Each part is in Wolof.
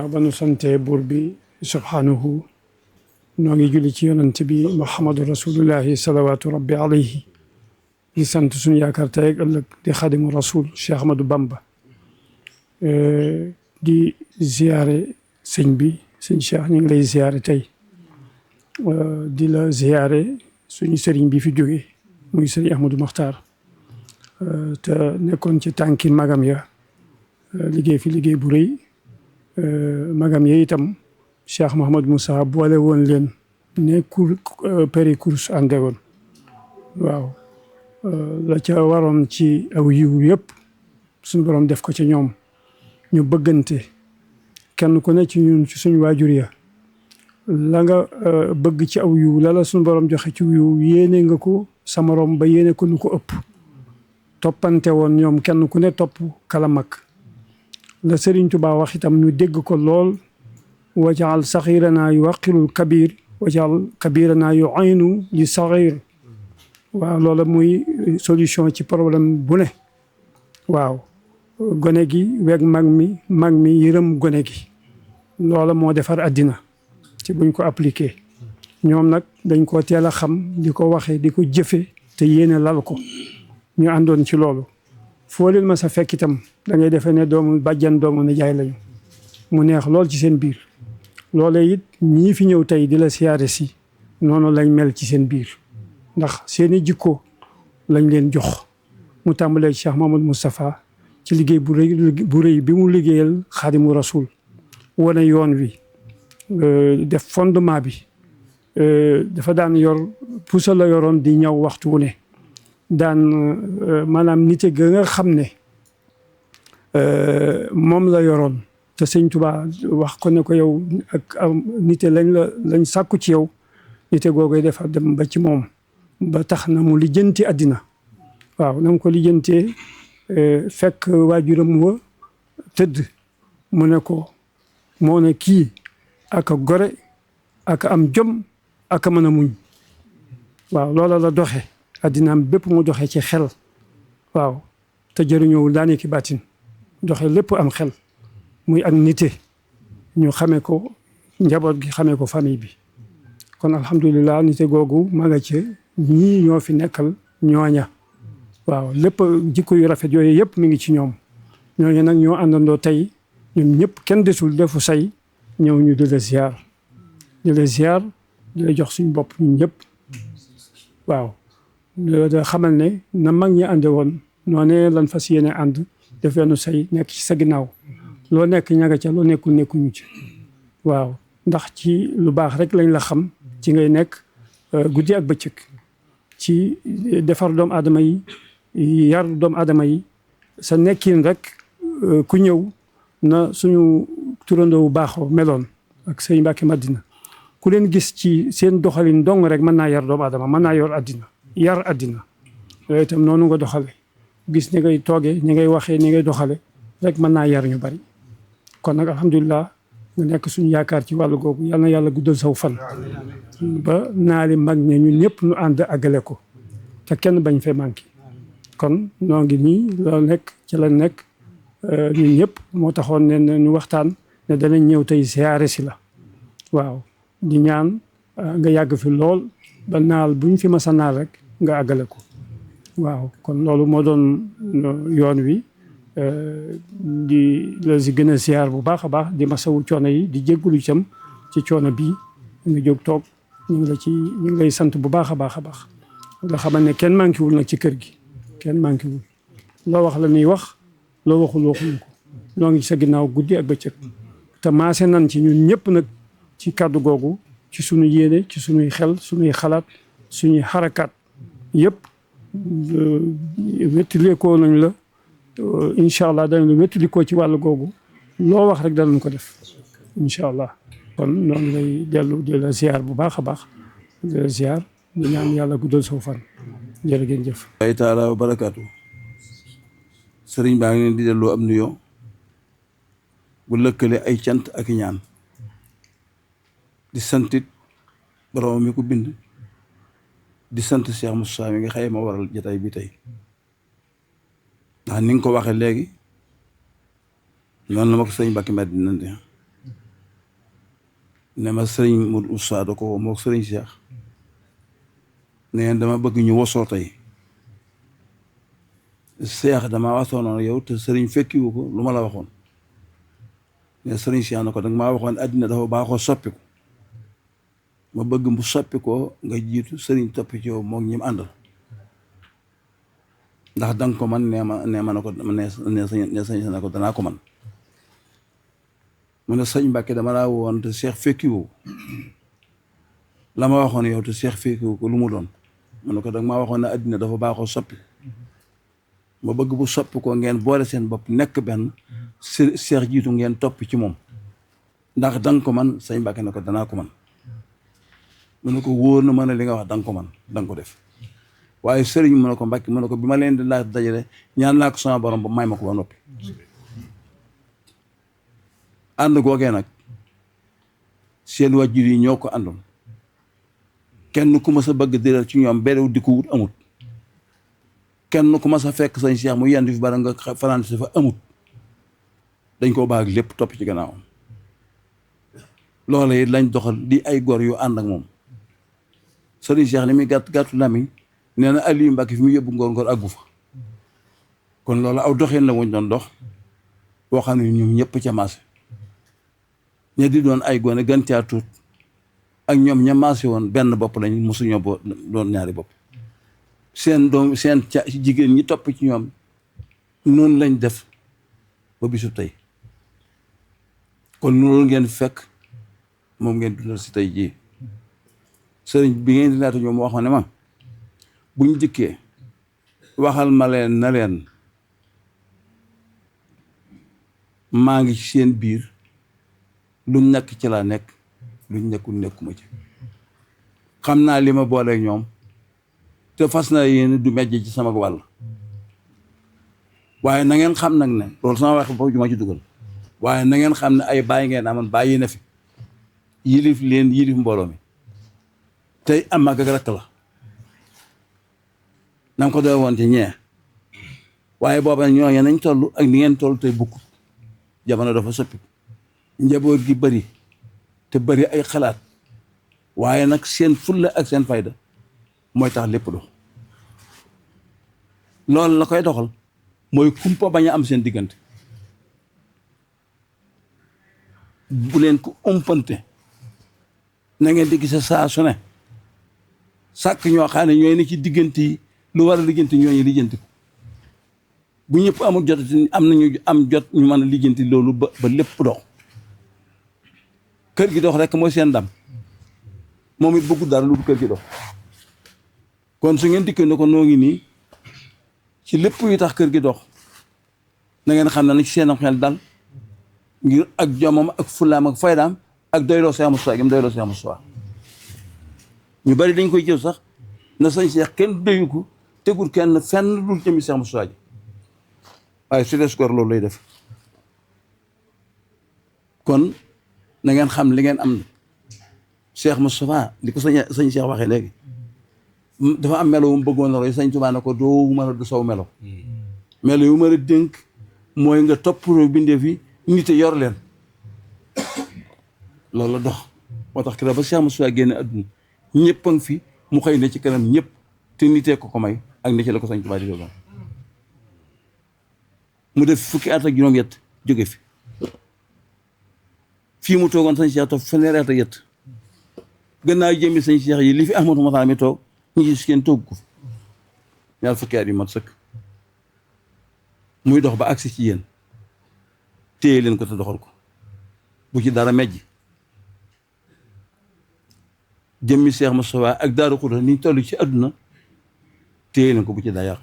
ba nu sante buur bi subhaanahu noo ngi julli ci yonent bi muhammadu rasulullahi salawaatu rabbi alayhi di sant suñu yaakaar tey ak ëllëg di xadimu rasul Cheikh Ahmadou Bamba di ziyaare sëñ bi sëñ Cheikh ñu ngi lay ziyaare tey di la ziyaare suñu sëriñ bi fi jóge muy sëriñ Ahmadou Makhtar te nekkoon ci tànki magam ya liggéey fi liggéey bu rëy magam ya itam Cheikh Mouhamadou Moussa boole woon leen ne péri course ànde woon waaw la ca waroon ci aw yiw yëpp suñu borom def ko ci ñoom ñu bëggante kenn ku ne ci ñun ci suñu waajur ya la nga bëgg ci aw yiw la suñu borom joxe ci yiw yéene nga ko sa morom ba yéene ko lu ko ëpp toppante woon ñoom kenn ku ne topp kala mag la Sëriñ Tuubaa wax itam ñu dégg ko lool wajaal saxiiranaa yu waqirul kabir wajaal kabiranaa yu aynu li saxiir waaw loola muy solution ci problème bu ne waaw gone gi weeg mag mi yërëm gone gi loola moo defar àddina ci buñ ko appliqué ñoom nag dañ ko teel a xam di ko waxe di ko jëfe te yéene lal ko ñu àndoon ci loolu foo leen ma sa fekk itam da ngay defee ne doomu bàjjan doomu nijaay lañu mu neex lool ci seen biir loolee it ñii fi ñëw tey di la siyaare si noonu lañ mel ci seen biir ndax seeni jikko lañ leen jox mu tàmbalee Cheikh Mamadou Moustapha ci liggéey bu rëy bi mu liggéeyal Xaadimu Rasul wane yoon wi def fondement bi dafa daan yor pusa la yoroon di ñaw waxtu wu ne daan maanaam nite ga nga xam ne moom la yoroon te sëñ Tuubaa wax ko ne ko yow ak nite lañ sàkku ci yow nite googu dafa dem ba ci moom ba tax na mu lijjanti àddina waaw na mu ko lijjantee fekk waajuram wa tëdd mu ne ko moo ne kii aka gore aka am jom aka mën a muñ waaw loola la doxe àddinaam bépp mu doxe ci xel waaw te jëriñoowul daane ki baatin doxe lépp am xel muy ak nite ñu xamee ko njaboot gi xamee ko famille bi kon alhamdulilah nite googu ma nga ci ñii ñoo fi nekkal ñooña waaw lépp jikko yu rafet yooyu yëpp mi ngi ci ñoom ñooñu nag ñoo àndandoo tey ñun ñëpp kenn desul defu say ñëw ñu di la ziar di la jox suñu bopp ñun ñëpp waaw da xamal ne na mag ñi ànde woon noonee lan fas yéene ànd defee nu say nekk ci sa ginnaaw loo nekk ñaga ca loo nekkul nekkuñu ci waaw ndax ci lu baax rek lañ la xam ci ngay nekk guddi ak bëccëg ci defar doomu aadama yi yar doomu aadama yi sa nekkin rek ku ñëw na suñu turandoo bu baaxoo meloon ak sëñ Mbàkke Madina ku leen gis ci seen doxalin dong rek mën naa yar doomu aadama mën naa yor àddina yar àddina yooyu itam noonu nga doxale gis ni ngay toogee ni ngay waxee ni ngay doxale rek mën naa yar ñu bari kon nag alhamdulilah nga nekk suñu yaakaar ci wàllu googu yal na yàlla guddal saw fan ba naali mag ñe ñun ñëpp ñu ànd àggale ko te kenn bañ fee manqué kon noo ngi nii loo nekk ci la nekk ñun ñëpp moo taxoon ne ñu waxtaan ne danañ ñëw tey siyaare si la waaw di ñaan nga yàgg fi lool ba naal buñ fi masa naal rek nga àggale ko waaw kon loolu moo doon yoon wi di la si gën a ziar bu baax a baax di masawu coono yi di jéggulu itam ci coono bii nga jóg toog ñu ngi lay sant bu baax a baax a baax nga xamal ne kenn manqué wul nag ci kër gi kenn manqué wul loo wax la ñuy wax loo waxuñu ko loo ngi sa ginnaaw guddi ak bëccëg te maase nan ci ñun ñëpp nag ci kàddu googu ci suñu yéene ci suñuy xel suñuy xalaat suñuy xarakaat yëpp wettilikoo nañ la incha allah danañ la wettilikoo ci wàllu googu loo wax rek danañ ko def incha allah kon noonu lay dellu di la ziar bu baax a baax di la ziar di ñaan yàlla guddal soo fan jërë ngeen jëf ay taala wa barakaatu sëriñ baa ngi leen di delloo am nuyoo bu lëkkale ay cant ak ñaan di santit borom mi ko bind di sant Cheikh Moussa mi nga xëy ma waral jataay bi tey ndax ni nga ko waxee léegi noonu la ma ko sëñ Mbàkke Madina ne ma sëriñ Modou Oustaz da ko moo sëriñ Cheikh ne dama bëgg ñu wosoo tey Cheikh dama waxtoonoon yow te sëriñ fekkiwu ko lu ma la waxoon ne sëriñ Cheikh na ko danga maa waxoon àddina dafa baaxoo soppi ko ma bëgg mu soppi ko nga jiitu sëriñ toppi ci yow moom ñi mu àndal ndax danga ko man nee ma ne ko ne sañ na ko danaa ko man mu ne sëñ Mbàkke dama laa woon te Cheikh fekkiwu la ma waxoon yow te Cheikh fekkiwu ko lu mu doon mu ne ko danga maa waxoon ne àddina dafa baaxoo soppi ma bëgg bu soppi ko ngeen boole seen bopp nekk benn Cheikh jiitu ngeen topp ci moom ndax danga ko man sëñ Mbàkke ne ko danaa ko man mu ne ko wóor na ma ne li nga wax danga ko man danga ko def waaye sëriñ mu ne ko Mbàkke mu ne ko bi ma leen di laaj dajale ñaan naa ko sama borom ba may ma ko ba noppi ànd googee nag seen wàjjur yi ñoo ko àndoon kenn ku ma sa bëgg diral ci ñoom berew di ko wut amut kenn ku ma sa fekk sañ Cheikh mu yendu fi bara nga fanaan si fa amut dañ koo baag lépp topp ci gannaawam loola it lañ doxal di ay gor yu ànd ak moom sëriñ Cheikh li muy gàttu lamiñ nee na Aliou Mbacke fi mu yóbbu ngor àggu fa kon loolu aw doxeen la wuñ doon dox boo xam ne ñoom ñëpp ca maase ña di doon ay gone gën caa tuut ak ñoom ña maase woon benn bopp lañ mosuñoo boo doon ñaari bopp seen doom seen ca jigéen ñi topp ci ñoom noonu lañ def ba bisu tey kon loolu ngeen fekk moom ngeen dundal si tey jii sëriñ bi ngeen di laata ñoom wax ma ne ma buñ jëkkee waxal ma leen na leen maa ngi ci seen biir luñ nekk ci laa nekk luñ nekkul nekkuma ci xam naa li ma booleeg ñoom te fas na yéen du mejj ci sama wàll waaye na ngeen xam nag ne loolu sama wax foofu ju ma ci dugal waaye na ngeen xam ne ay bàyyi ngeen amoon bàyyi na fi yilif leen yilif mbooloo mi tey am mag ak rakk la na ko doy woon ci ñee waaye booba ñooñu nañ toll ak ni ngeen toll tey bukkut jamono dafa soppi njaboot gi bëri te bëri ay xalaat waaye nag seen fulla ak seen fayda mooy tax lépp dox loolu la koy doxal mooy kumpa bañ a am seen diggante bu leen ko umpante na ngeen di gise saa su ne sàkk ñoo xam ne ñooy ne ci diggante yi lu war a lijjanti ñooñu lijjanti ko bu ñëpp amul jot am nañu am jot ñu mën a lijjanti loolu ba lépp dox kër gi dox rek mooy seen ndam moom it bëggu dara lu du kër gi dox kon su ngeen dikkee ne ko noo ngi nii ci lépp yu tax kër gi dox na ngeen xam ne na ci seen xel dal ngir ak jomam ak fulaam ak faydaam ak doyloo Cheikh Moustapha gi mu doyloo Cheikh Moustapha ñu bari dañ koy jël sax na sëñ Cheikh kenn doyu ko tegul kenn fenn dul jëmi Cheikh Moustapha ji waaye su des gor loolu lay def kon na ngeen xam li ngeen am Cheikh Moustapha li ko sëñ Cheikh waxee léegi dafa am melo wu mu bëggoon a roy sëñ Tuubaa ne ko doo mën a du saw melo melo yu mën a dénk mooy nga toppatoo bindee fi nit yor leen loolu la dox moo tax keroog ba Cheikh Moustapha génne adduna ñëpp a ngi fi mu xëy ne ci kanam ñëpp te nitee ko may ak ni ci la ko sëñ Tuubaa di doon mu def fukki at ak juróom-ñett jóge fi fii mu toogoon sëñ Cheikh toog fanweeri at ak ñett gannaaw jëmmi sëñ Cheikh yi li fi Ahmadou Makhtar mi toog ñu gis kenn toog ko fi ñaar fukki at yu mat sëkk muy dox ba agsi ci yéen téye leen ko te doxal ko bu ci dara mejj jëmmi Cheikh Moustapha ak Daaru Xudoos ni ñu toll ci àdduna téye leen ko bu ci daa yàq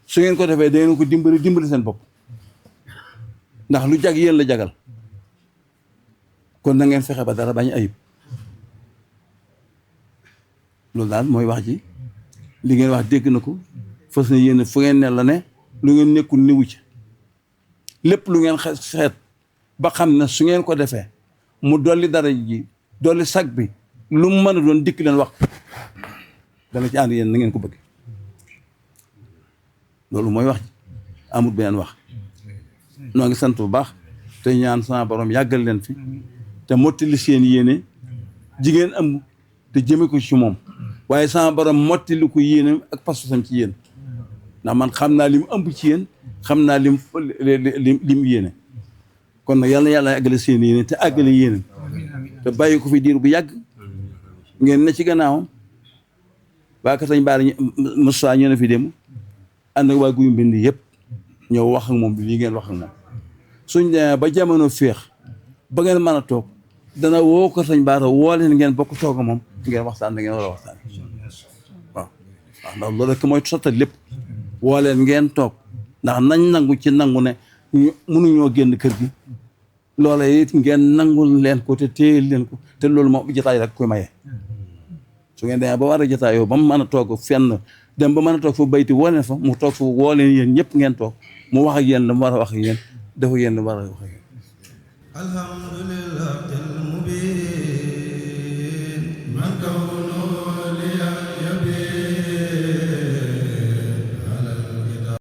su ngeen ko defee da ngeen ko dimbali seen bopp ndax lu jag yéen la jagal kon na ngeen fexe ba dara bañ ayib loolu daal mooy wax ji li ngeen wax dégg na ko fas na yéen fu ngeen ne la ne lu ngeen nekkul niwu ci lépp lu ngeen xeet ba xam ne su ngeen ko defee mu dolli dara ji dolli sag bi lu mu mën a doon dikk leen wax dana ci ànd yéen na ngeen ko bëgg loolu mooy wax ji amul beneen wax noo ngi sant bu baax te ñaan sama borom yàggal leen fi te mottali seen yéene jigéen ëmb te jëme ko ci moom waaye sama borom mottali ko yéene ak pas-pasam ci yéen ndax man xam naa li mu ëmb ci yéen xam naa lim yéene kon nag yàlla yàlla àggale seen yéene te àggale yéene te bàyyi ko fi diir bu yàgg ngeen ne ci gannaawam waa ka sañ baar Moussa ñoo ne fi dem ànd ak waa guy mbind yëpp ñëw wax ak moom bi lii ngeen wax ak moom suñ demee ba jamono féex ba ngeen mën a toog dana woo ko sañ baara woo leen ngeen bokk toog moom ngeen waxtaan da ngeen war a waxtaan waaw ndax loolu rek mooy sottal lépp woo leen ngeen toog ndax nañ nangu ci nangu ne mënuñoo génn kër gi loola it ngeen nangul leen ko te téyel leen ko te loolu moom jotaay rek koy maye su ngeen demee ba war a jotaayoo ba mu mën a toog fenn dem ba mën a toog fa bayti woo leen fa mu toog fa woo leen yéen ñëpp ngeen toog mu wax ak yéen la mu war a wax ak yéen dafa yéen la mu war a wax ak yéen.